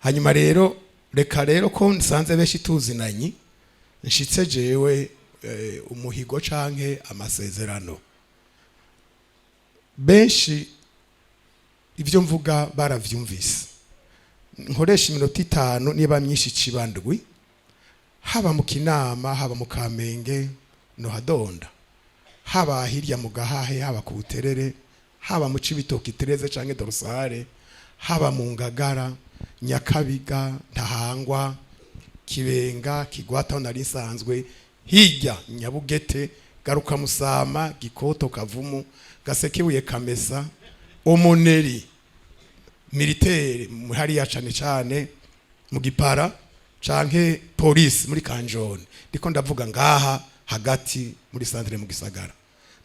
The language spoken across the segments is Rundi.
Hanyuma rero, reka rero ko nsanze benshi tuzinanyi, nshitse jewe umuhigo canke amasezerano. Benshi ibyo mvuga baravyumvise. Nkoresha iminota 5, niba myinshi cibandwi. Haba mu Kinama, haba mu Kamenge no hadonda, haba hirya mu Gahahe, haba ku Buterere, haba mu Cibitoki Tereze canke Dorsale, haba mu Ngagara, Nyakabiga, Ntahangwa, Kibenga, Kigwata aho nari nsanzwe, hirya Nyabugete, Garuka, Musama, Gikoto, Kavumu, Gasekebuye, Kamesa, Omoneri militaire hariya cane cane mu Gipara, canke polisi muri Kanjone. Ndiko ndavuga ngaha hagati muri centre mu gisagara,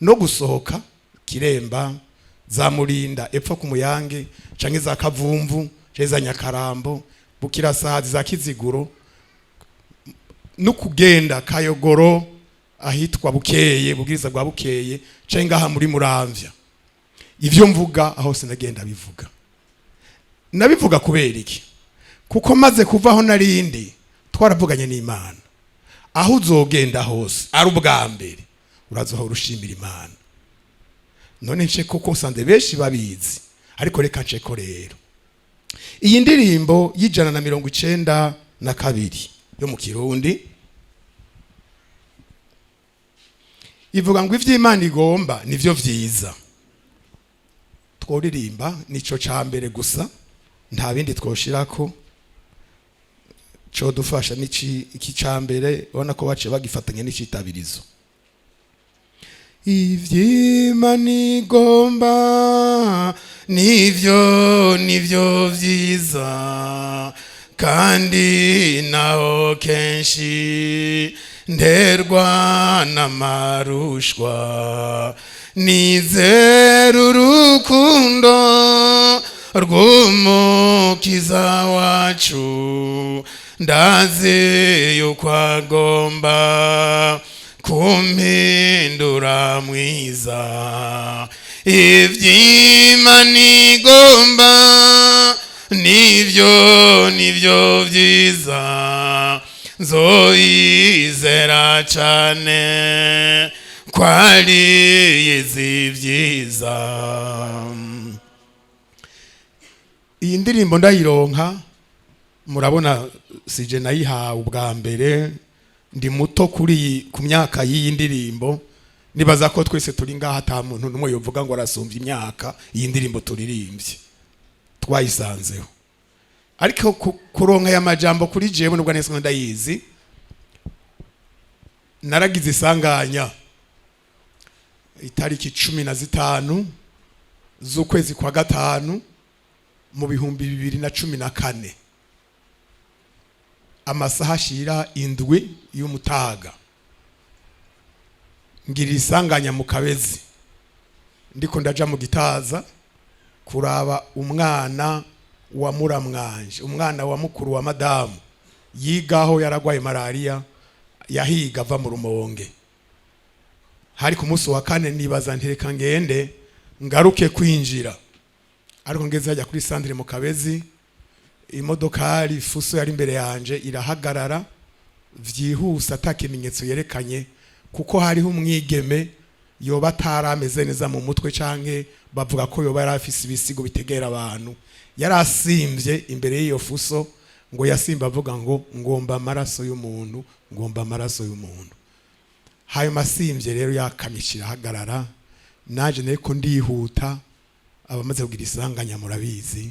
no gusohoka Kiremba, za Murinda epfo ku Muyange, canke za Kavumvu, canke za Nyakarambo, Bukirasazi, za Kiziguro, no kugenda Kayogoro ahitwa Bukeye, bubwiriza bwa Bukeye, canke ngaha muri Muramvya. Ivyo mvuga aho sinagenda bivuga, nabivuga kubera iki? Kuko maze kuvaho narindi twaravuganye n'Imana. Aho uzogenda hose ari ubwa mbere, urazohora ushimira Imana. None nce kuko usanze benshi babizi, ariko reka nceko rero iyi ndirimbo y'192 yo mu Kirundi ivuga ngo ivy'Imana igomba nivyo vyiza. Tworirimba nico ca mbere gusa, nta bindi twoshirako codufasha. Niki iki ca mbere, ubona ko baciye bagifatanya n'icitabirizo. Ivy'Imana igomba nivyo vyiza, kandi naho kenshi nterwa n'amarushwa, nizera urukundo rw'Umukiza wacu, ndazi yuko agomba kumpindura mwiza. Ivy'Imana igomba nivyo vyiza, nzoyizera cane ko ari izi vyiza. Iyi ndirimbo ndayironka, murabona sije nayihawe ubwa mbere. Ndi muto kuri ku myaka y'iyi ndirimbo. Nibaza ko twese turi ngaha ata muntu n'umwe yovuga ngo arasumbya imyaka iyi ndirimbo turirimbye twayisanzeho. Ariko kuronka aya majambo kuri jewe, nubwo nese ndayizi, naragize isanganya itariki 15 z'ukwezi kwa gatanu mu 2014, amasaha ashira 7 y'umutaga. Ngira isanganya mu Kabezi, ndiko ndaja mu Gitaza kuraba umwana wa muramwanje, umwana wa mukuru wa madamu yigaho, yaragwaye malaria, yahiga ava mu Rumonge. Hari ku munsi wa kane. Nibaza ntereka ngende ngaruke kwinjira, ariko ngeze hajya kuri centre mu Kabezi, imodokari fuso yari imbere yanje irahagarara vyihuse ata kimenyetso yerekanye, kuko hariho umwigeme yoba atarameze neza mu mutwe, canke bavuga ko yoba yari afise ibisigo bitegera abantu. Yari asimvye imbere y'iyo fuso, ngo yasimba avuga ngo "Ngomba amaraso y'umuntu, ngomba amaraso y'umuntu." Hanyuma asimvye rero, yakamye irahagarara. Naje nariko ndihuta. Abamaze kugira isanganya murabizi,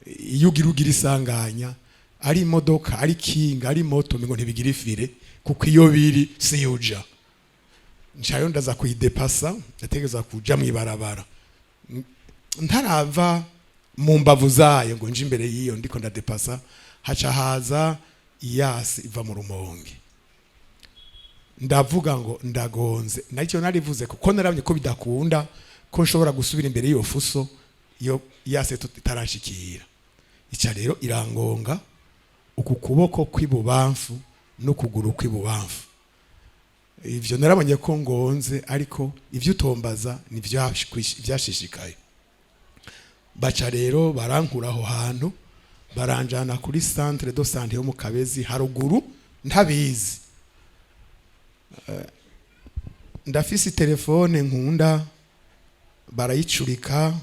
iyo ugira isanganya, ari imodoka, ari kinga, ari moto, ngo ntibigira ifire, kuko iyo biri siyuja. Ncayo ndaza kuyidepasa, ndategereza kuja mwibarabara. Ntarava mu mbavu zayo ngo nje imbere y'iyo ndiko ndadepasa, haca haza iyasi iva mu Rumonge. Ndavuga ngo ndagonze. Nacyo narivuze kuko narabonye ko bidakunda ko nshobora gusubira imbere y'iyo fuso iyo yase itarashikira. Ica rero irangonga uku kuboko kw'ibubamfu n'ukuguru kw'ibubamfu. Ivyo narabonye ko ngonze, ariko ivyo utombaza ni vyashishikaye. Baca rero barankura aho hantu. Baranjana kuri centre de santé yo mu Kabezi haruguru, ntabizi. Ndafise telefone nkunda, barayicurika,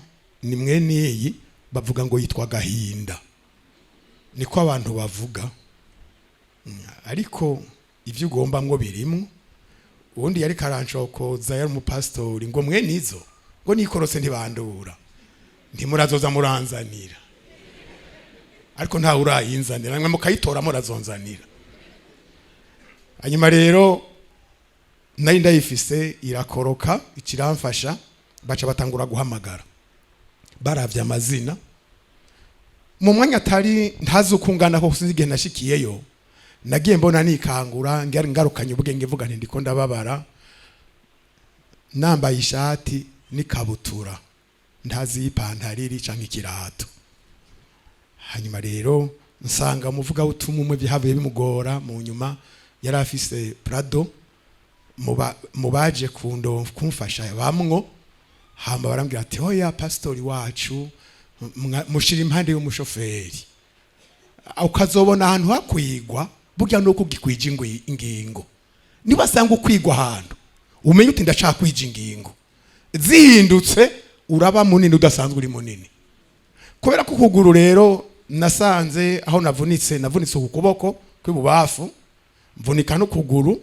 ni mwene iyi bavuga ngo yitwa Gahinda, niko abantu bavuga. Ariko ivyo ugomba ngo birimwo. Ubundi yari karancokoza, yari umupasitori, ngo mwene izo ngo nikorose ntibandura, ntimurazoza muranzanira, ariko ntawe urayinzanira, mwe mukayitora murazonzanira. Hanyuma rero nari ndayifise, irakoroka, ikiramfasha, baca batangura guhamagara, baravye amazina mu mwanya atari ntazi uko ungana, ko sinzi igihe nashikiyeyo. Nagiye mbona nikangura, ngarukanye ubwenge, mvuga nti ndiko ndababara, nambaye ishati n'ikabutura, ntazi y'ipantaro iri canke ikirato. Hanyuma rero nsanga umuvugabutumwa umwe byahavuye bimugora mu nyuma, yari afise Prado, mu baje kundo kumfasha bamwo. Hama barambwira ati: "Hoya, pastori wacu mushira impande y'umushoferi." Ukazobona ahantu hakwigwa burya nuko ugikwija ingingo. Niba asanga ukwigwa ahantu, umenye uti ndacakwija ingingo, zihindutse uraba munini udasanzwe uri munini. Kubera ko ukuguru rero nasanze aho navunitse, navunitse uku kuboko kw'ibubafu, mvunika n'ukuguru,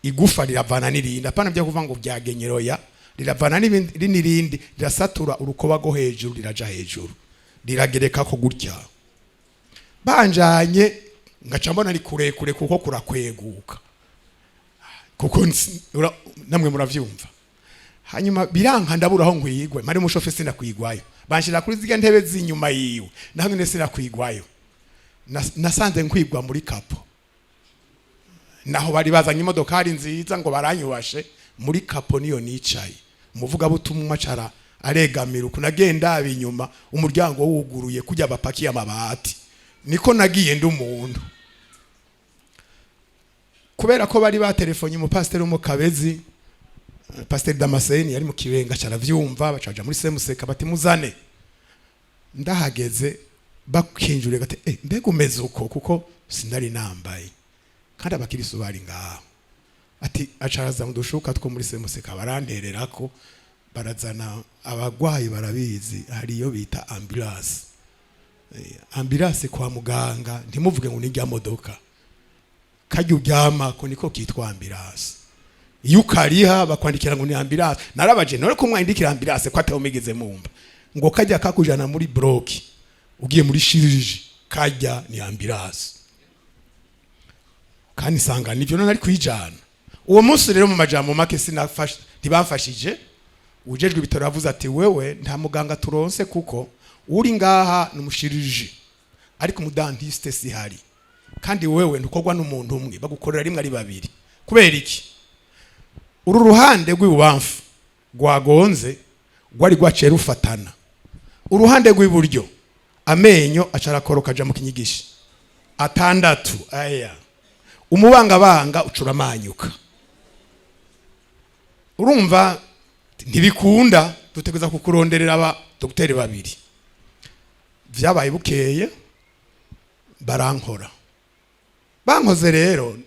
igufa riravana n'irindi, apana byo kuvuga ngo byagenyeroya, riravana n'ibindi n'irindi, rirasatura urukoba rwo hejuru, riraja hejuru, riragereka ko gutya. Banjanye ngaca mbona ni kurekure kuko kurakweguka, kuko namwe muravyumva. Hanyuma biranka, ndabura aho nkwigwe, mari umushoferi sinakwigwayo, banshira kuri zirya ntebe z'inyuma yiwe, naho nyene sinakwigwayo. Nasanze nkwigwa muri capot, naho bari bazanye imodokari nziza ngo baranyubashe, muri capot niyo nicaye. Umuvugabutumwa acara aregamira uku, nagenda inyuma umuryango wuguruye kujya bapakiye amabati, niko nagiye ndi umuntu. Kubera ko bari batelefonye umupasiteri wo mu Kabezi, pasiteri Damascene yari mu Kibenga, caravyumva, bacaja muri Semuseka, bati muzane. Ndahageze bakinjuriye gate, mbega umeze uko, kuko sinari nambaye kandi abakirisu bari ngaho. Ati acaraza mu dushuka two muri Semuseka, barantererako, barazana abagwayi. Barabizi, hari iyo bita ambulance. Ambulance kwa muganga, ntimuvuge ngo nijya modoka kajya uryamako, niko kitwa ambulance. Iyo ukariha bakwandikira ngo ni ambulance. Narabaje none ko mwandikira ambulance ko ataho migeze mumva ngo kajya kakujana muri bloc ugiye muri chirurgie, kajya ni ambulance. Kandi sanga nivyo none ari kwijana uwo munsi. Rero mu majambo make, sinafashe, ntibamfashije. Ujejwe ibitaro yavuze ati: "Wewe nta muganga turonse, kuko uri ngaha ni umuchirurgien, ariko umudentiste sihari, kandi wewe ntukorwa n'umuntu umwe, bagukorera rimwe ari babiri." Kubera iki? Uru ruhande rw'ibubamfu rwagonze rwari rwaciye rufatana, uruhande rw'iburyo amenyo acarakoroka aja mu kinyigishi atandatu, aya umubangabanga ucuramanyuka. Urumva ntibikunda, dutegereza kukuronderera aba dogiteri babiri. Vyabaye bukeye barankora. Bankoze rero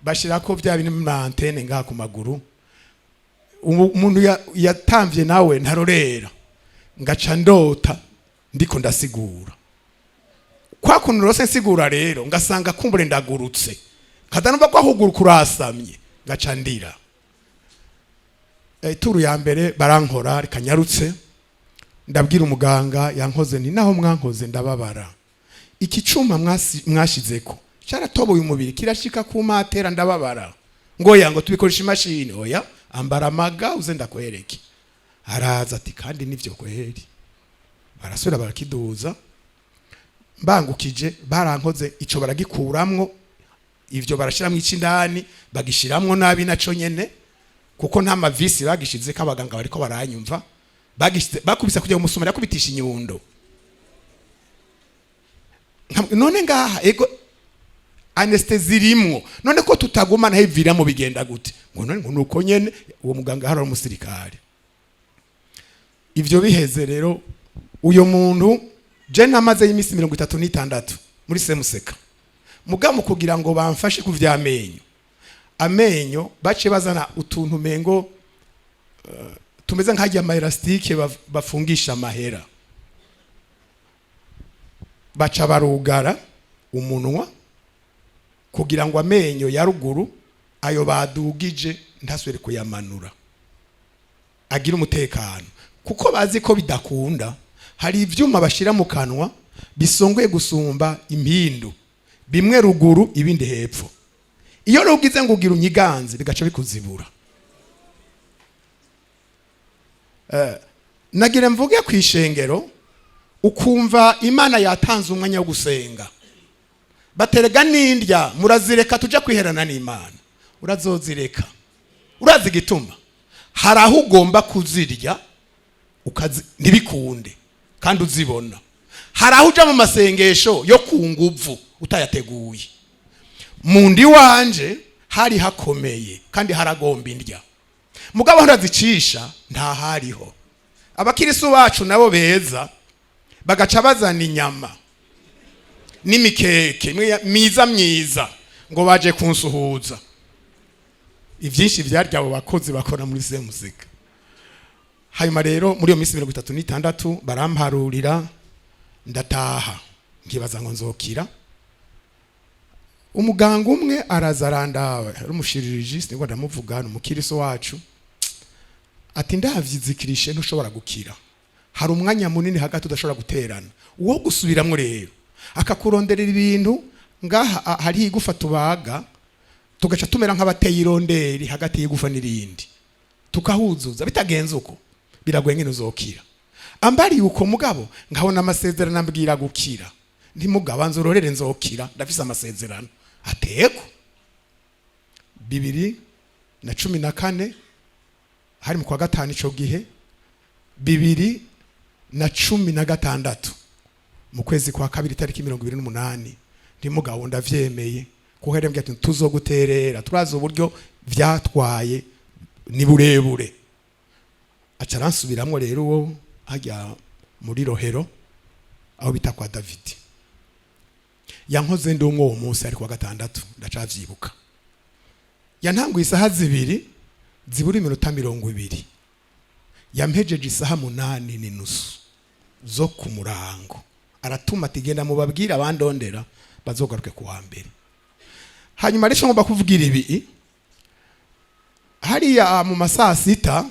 bashirako bya bintu antenne ngaha ku maguru. Umuntu yatamvye nawe ntarorera, ngaca ndota ndiko ndasigura kwa kuntu rose nsigura. Rero ngasanga kumbure ndagurutse, kaza numva ko ahuguruka urasamye, ngaca ndira. Tour ya mbere barankora rikanyarutse, ndabwira umuganga yankoze nti: "Naho mwankoze ndababara, iki cuma mwashizeko cyaratoboye umubiri kirashika ku matera, ndababara." Ngo ya ngo tubikoresha imashini. "Oya, ambara amaga uze ndakwereke." Araza ati: "Kandi nivyo kweri." Barasubira barakiduza, mbangukije barankoze ico baragikuramwo, ivyo barashiramwo icindani, bagishiramwo nabi naco nyene, kuko nta mavis bagishize ko. Abaganga bariko baranyumva, bagishize bakubise kugira umusumari yakubitisha inyundo. None ngaha ego anesthésie irimwo, none ko tutaguma naho iviramo bigenda gute? Ngo none ngo nuko nyene. Uwo muganga hari umusirikare. Ivyo biheze rero, uyo muntu Je namaze iminsi 36 muri CMCK. Mugabo kugira ngo bamfashe ku vy'amenyo, amenyo bace bazana utuntu mengo tumeze nk'ajya ama élastique bafungisha amahera, baca barugara umunwa kugira ngo amenyo ya ruguru ayo badugije ntasubire kuyamanura, agira umutekano, kuko bazi ko bidakunda. Hari ivyuma bashira mu kanwa bisongoye gusumba impindu, bimwe ruguru, ibindi hepfo. Iyo rugize ngo ugira unyiganze, bigaca bikuzibura. Nagira mvuge ku ishengero, ukumva Imana yatanze umwanya wo gusenga, baterega n'indya murazireka tuja kwiherana n'Imana. Urazozireka. Urazi igituma? Hari aho ugomba kuzirya ntibikunde kandi uzibona. Hari aho uja mu masengesho yo ku nguvu utayateguye. Mu ndi wanje hari hakomeye kandi haragomba indya, mugabo aho ndazicisha nta hariho. Abakirisu bacu nabo beza bagaca bazana inyama n'imikeke imwe myiza myiza ngo baje kunsuhuza. Ibyinshi byarya abo bakozi bakora muri CMCK. Hanyuma rero muri iyo minsi 36 baramparurira, ndataha nkibaza ngo nzokira. Umuganga umwe araza arandaba, ari umu chirurgiste, ngo ndamuvuga, ni umukiriso wacu, ati: "Ndavyizikirishe, ntushobora gukira, hari umwanya munini hagati udashobora guterana." Uwo gusubiramwo rero akakuronderera ibintu ngaha, hariho igufa tubaga, tugaca tumera nk'abateye ironderi hagati y'igufa n'irindi, tukahuzuza. Bitagenze uko biragoye nyine uzokira. Ambariye uko, mugabo nkabona amasezerano ambwira gukira. Ntimugabo nzurorere, nzokira, ndafise amasezerano atego. 2014 hari mu kwa gatanu. Ico gihe 2016 mu kwezi kwa kabiri, tariki 28, ntimugabo ndavyemeye, kuko yari ati: "Tuzoguterera, turazi uburyo vyatwaye, ni burebure." Aca aransubiramwo rero uwo hajya muri Rohero aho bita kwa David. Yankoze ndi umwe uwo munsi, ari kuwa gatandatu, ndacavyibuka. Yantanguye isaha 2 zibura iminota 20, yampejeje isaha 8:30 zo ku murango. Aratuma ati: "Genda mubabwire abandondera bazogaruke ku wa mbere." Hanyuma rero ngomba kuvugira ibi: hariya mu masaa sita,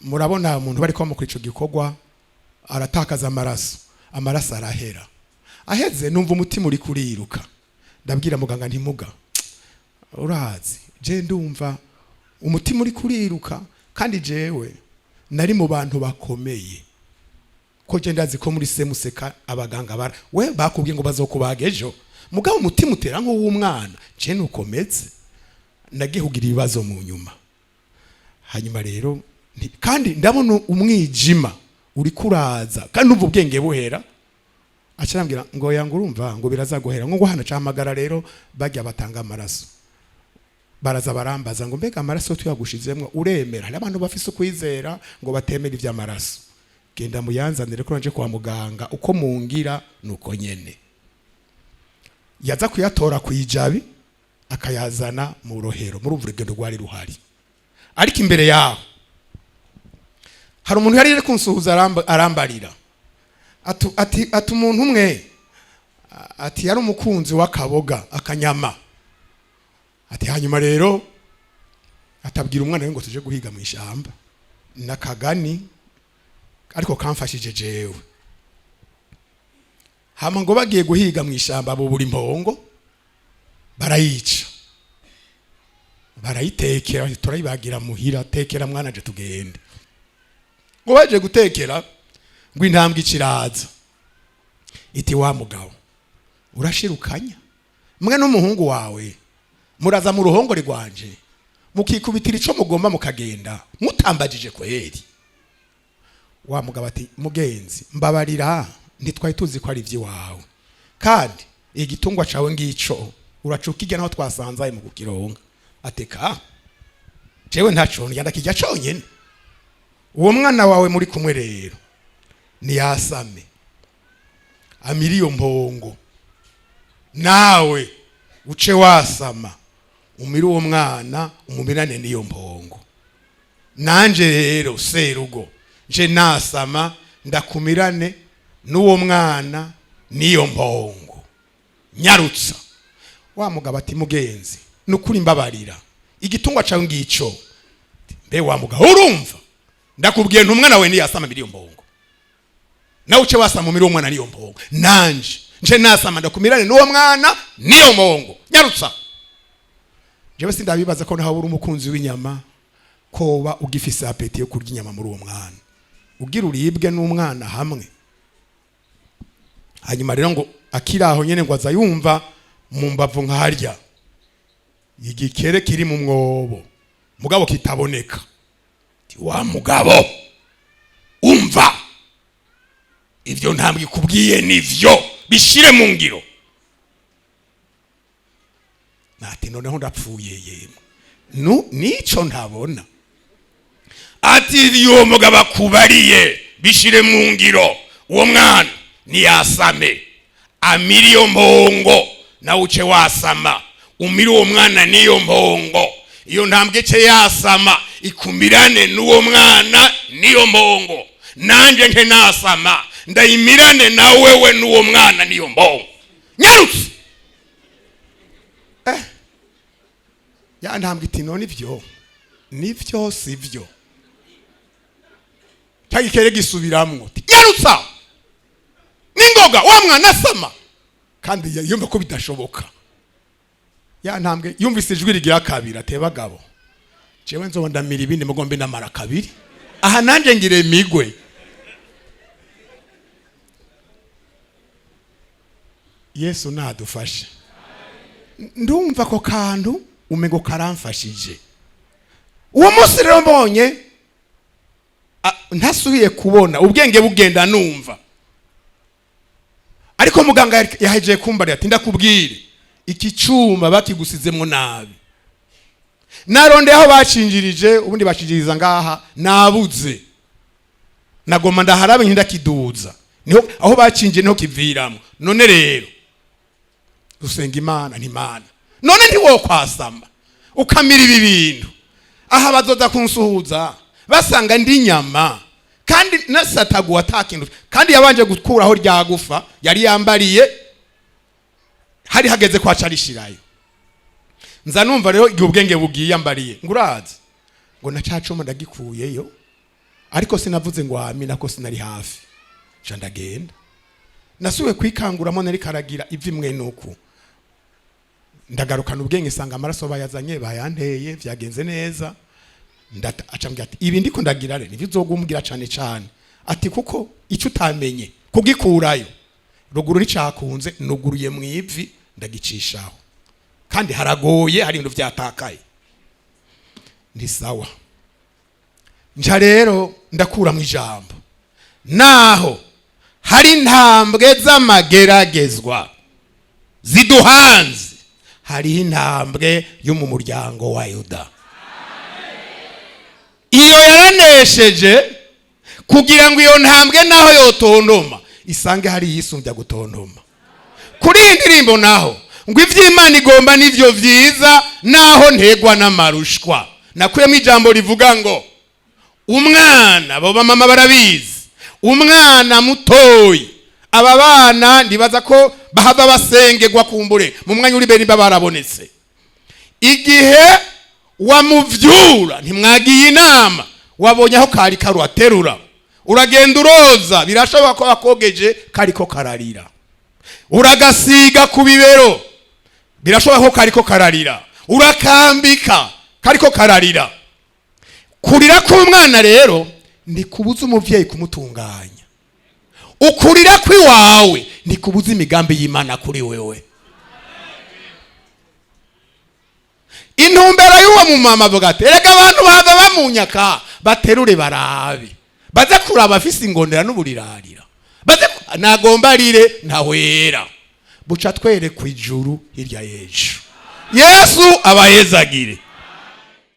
murabona umuntu bari bamukora ico gikorwa aratakaza amaraso, amaraso arahera. Aheze numva umutima uri kuriruka. Ndabwira muganga ntimuga urazi je ndumva umutima uri kuriruka, kandi jewe nari mu bantu bakomeye, ko je ndazi ko muri CMCK abaganga bara we bakubwiye ngo bazokubaga ejo, mugabo umutima utera nk'uw'umwana. Je nukomeze nagiye kugira ibibazo mu nyuma. Hanyuma rero kandi ndabona umwijima uri kuraza, kandi numva ubwenge buhera. Acarambwira ngo yanga, urumva ngo biraza guhera, ngo hano cahamagara. Rero bajya batanga amaraso, baraza barambaza ngo: "Mbega amaraso tuyagushizemwo uremera?" Hari abantu bafise ukwizera ngo batemera ivy'amaraso. "Genda muyanzanire ko nje kwa muganga, uko mungira nuko nyene." Yaza kuyatora kwijabi, akayazana mu Rohero. Muri urugendo rwari ruhari, ariko imbere yaho hari umuntu yari ari kunsuhuza, arambarira ati umuntu umwe, ati yari umukunzi w'akaboga, akanyama, ati hanyuma rero atabwira umwana we ngo tuje guhiga mu ishyamba. Nakagani ariko kamfashije jewe. Hama ngo bagiye guhiga mu ishyamba, bubura impongo, barayica, barayitekera, bati: "Turayibagira muhira, tekera mwana je tugende." Ngo baje gutekera, ngo intambwe ikiraza iti: "Wa mugabo, urashirukanya mwe n'umuhungu wawe, muraza mu ruhongore rwanje mukikubitira ico mugomba, mukagenda mutambagije kweri." Wa mugabo ati: "Mugenzi, mbabarira, ntitwari tuzi ko ari iby'iwawe, kandi igitungwa cawe ngico, uracuka irya naho twasanze ayo mu kukironka." Ateka jewe ntaco ndya, ndakirya conyene. Uwo mwana wawe muri kumwe rero niyasame. Amira iyo mpongo, nawe uce wasama, umire uwo mwana, umumirane n'iyo mpongo. Nanje rero serugo nje nasama, ndakumirane n'uwo mwana n'iyo mpongo. Nyarutsa. Wa mugabo ati: "Mugenzi, nukuri mbabarira, igitungwa cawe ngico." Mbe wa mugabo, urumva ndakubwiye nti umwana we niyasama miliyo mpongo, nawe uce wasama, umire uwo mwana n'iyo mpongo, nanje nje nasama, ndakumirane n'uwo mwana n'iyo mpongo. Nyarutsa. Jewe sindabibaza ko naho uri umukunzi w'inyama, koba ugifise appétit yo kurya inyama muri uwo mwana, ugira uribwe n'umwana hamwe. Hanyuma rero ngo akiri aho nyene, ngo aza yumva mu mbavu nkaharya igikere kiri mu mwobo, mugabo kitaboneka. Ati: "Wa mugabo, umva, ivyo ntambwe ikubwiye nivyo, bishire mu ngiro." Nati: "Noneho ndapfuye yemwe, nu nico ntabona." Ati: "Iyo mugabo akubariye bishire mu ngiro. Uwo mwana niyasame amira iyo mpongo, nawe uce wasama, umire uwo mwana n'iyo mpongo. Iyo ntambwe ce yasama, ikumirane n'uwo mwana n'iyo mpongo. Nanjye nke nasama, ndayimirane na wewe n'uwo mwana n'iyo mpongo. Nyarutse." Ya ntambwe iti: "None ivyo nivyo sivyo?" Cya gikere gisubiramwo ati: "Nyarutsa ningoga, wa mwana asama." Kandi yumva ko bidashoboka. Ya ntambwe yumvise ijwi rigira kabiri, ateba: "Bagabo, jewe nzoba ndamira ibindi, mugombe ndamara kabiri aha, nanjye ngire migwe." Yesu nadufashe. Ndumva ko kantu umego karamfashije. Uwo munsi rero mbonye ntasubiye kubona, ubwenge bugenda, numva. Ariko muganga yahejeje kumbarira ati: "Ndakubwire, iki cyuma bakigusizemo nabi. Narondeye aho bacinjirije, ubundi bacinjiriza ngaha, nabuze. Nagoma ndaharabe ntindakiduza, niho aho bacinjiye, niho kiviramo. None rero dusenga Imana ntimana, none ntiwokwasama ukamira ibi bintu? Aha bazoza kunsuhuza basanga ndi nyama, kandi nasataguwe ata kintu." Kandi yabanje gukuraho rya gufa yari yambariye, hari hageze kwa carishirayo. Nza numva rero igihe ubwenge bugiye, yambariye ngo: "Urazi ngo na ca cuma ndagikuyeyo." Ariko sinavuze ngo amina, ko sinari hafi. Nca ndagenda, nasubiye kwikanguramo, nari karagira ivi mwe nuku. Ndagarukana ubwenge, nsanga amaraso bayazanye, bayanteye, vyagenze neza. Aca ambwira ati: "Ibi ndiko ndagira re nivyo uzogumbwira cane cane." Ati: "Kuko icyo utamenye kugikurayo ruguru nticakunze, nuguruye mu ivi ndagicishaho, kandi haragoye, hari ibintu vyatakaye." Ndi sawa. Nca rero ndakura mu ijambo: naho hari intambwe z'amageragezwa ziduhanze, hariho intambwe yo mu muryango wa Yuda. Iyo yaranesheje kugira ngo iyo ntambwe naho yotontoma, isange hari yisumbya gutontoma. Kuri iyi ndirimbo naho ngo iby'Imana igomba nivyo vyiza, naho ntegwa n'amarushwa. Nakuyemo ijambo rivuga ngo umwana, abo bamama barabizi, umwana mutoyi, aba bana ndibaza ko bahava basengerwa kumbure mu mwanya uri imbere, nimba barabonetse. Igihe wamuvyura, ntimwagiye inama, wabonye aho kari karuaterura, uragenda uroza, birashoboka ko wakogeje kariko kararira, uragasiga ku bibero, birashoboka ko kariko kararira, urakambika kariko kararira. Kurira k'umwana rero ntikubuza umuvyeyi kumutunganya. Ukurira kw'iwawe ntikubuza imigambi y'Imana kuri wewe. Intumbero y'uwo mumama avuga ati: "Erega abantu bava bamunyaka, baterure barabe, baze kuraba afise ingondera n'uburirarira, baze nagomba arire ntahwera." Buca twerekwa ijuru hirya y'ejo. Yesu abayezagire.